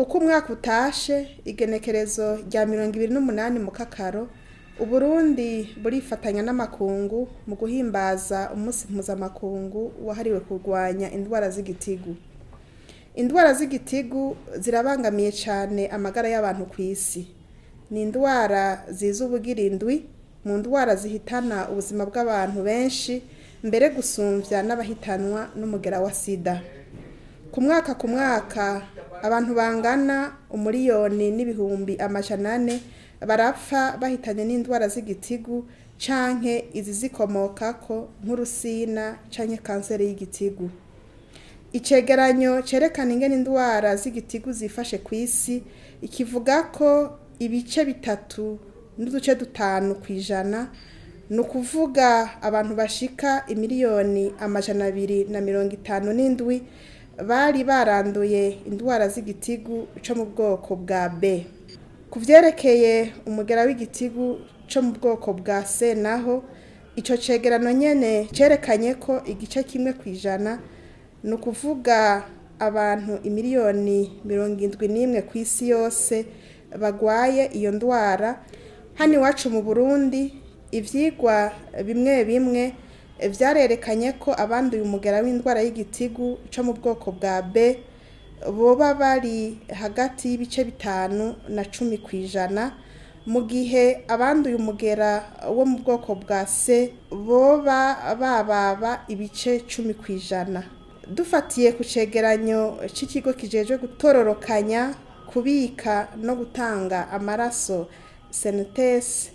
Uko umwaka utashe, igenekerezo rya 28 Mukakaro, Uburundi burifatanya n'amakungu mu guhimbaza umunsi mpuzamakungu wahariwe kurwanya indwara z'igitigu. Indwara z'igitigu zirabangamiye cane amagara y'abantu kw'isi. Ni indwara ziza ubugira indwi mu ndwara zihitana ubuzima bw'abantu benshi, mbere gusumvya n'abahitanwa n'umugera wa sida. Ku mwaka ku mwaka, abantu bangana 1,400,000 barapfa bahitanywe n'indwara z'igitigu canke izizikomokako nk'urusina canke kanseri y'igitigu. Icegeranyo cerekana ingene indwara z'igitigu zifashe kw'isi kivuga ko ibice 3.5%, ni ukuvuga abantu bashika 257,000,000, bari baranduye indwara z'igitigu co mu bwoko bwa B. Ku vyerekeye umugera w'igitigu co mu bwoko bwa C naho, ico cegeranyo nyene cerekanye ko igice 1%, ni ukuvuga abantu 71,000,000 kw'isi yose, bagwaye iyo ndwara. Hano iwacu mu Burundi, ivyigwa bimwe bimwe vyarerekanye ko abanduye umugera w'indwara y'igitigu co mu bwoko bwa B boba bari hagati y'ibice 5 na 10%, mu gihe abanduye umugera wo mu bwoko bwa C boba bababa ibice 10%. Dufatiye ku cegeranyo c'ikigo kijejwe gutororokanya, kubika no gutanga amaraso CNTS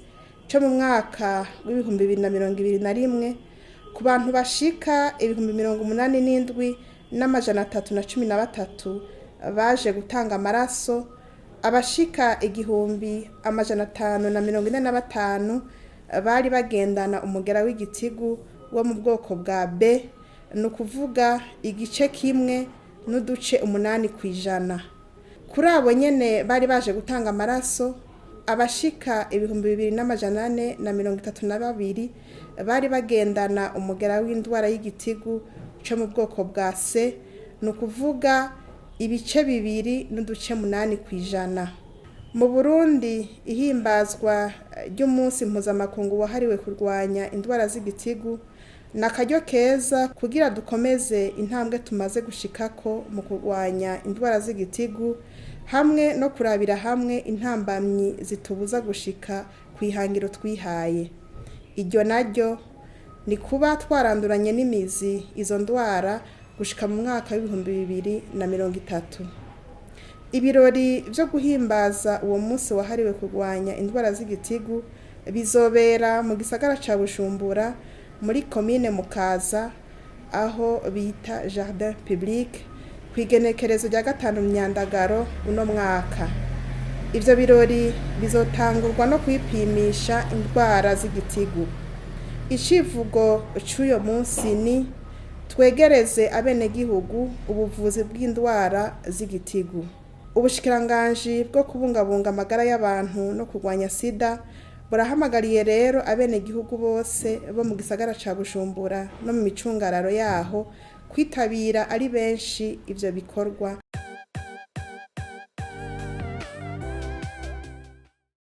co mu mwaka w'2021, ku bantu bashika 87,313 baje gutanga amaraso, abashika 1,545 bari bagendana umugera w'igitigu wo mu bwoko bwa B, ni ukuvuga igice 1.8%. Kuri abo nyene bari baje gutanga amaraso, abashika 2,432 bari bagendana umugera w'indwara y'igitigu co mu bwoko bwa C, ni ukuvuga ibice 2.8%. Mu Burundi, ihimbazwa ry'umunsi mpuzamakungu wahariwe kurwanya indwara z'igitigu ni akaryo keza kugira dukomeze intambwe tumaze gushikako mu kurwanya indwara z'igitigu, hamwe no kurabira hamwe intambamyi zitubuza gushika kw'ihangiro twihaye. Iryo naryo ni kuba twaranduranye n'imizi izo ndwara gushika mu mwaka w'2030. Ibirori vyo guhimbaza uwo munsi wahariwe kurwanya indwara z'igitigu bizobera mu gisagara ca Bujumbura, muri komine Mukaza, aho bita Jardin Public, kw'igenekerezo rya 5 Myandagaro uno mwaka. Ivyo birori bizotangurwa no kwipimisha indwara z'igitigu. Icivugo c'uyo munsi ni "Twegereze abenegihugu ubuvuzi bw'indwara z'igitigu". Ubushikiranganji bwo kubungabunga amagara y'abantu no kurwanya sida burahamagariye rero abenegihugu bose bo mu gisagara ca Bujumbura no mu micungararo yaho kwitabira ari benshi ivyo bikorwa.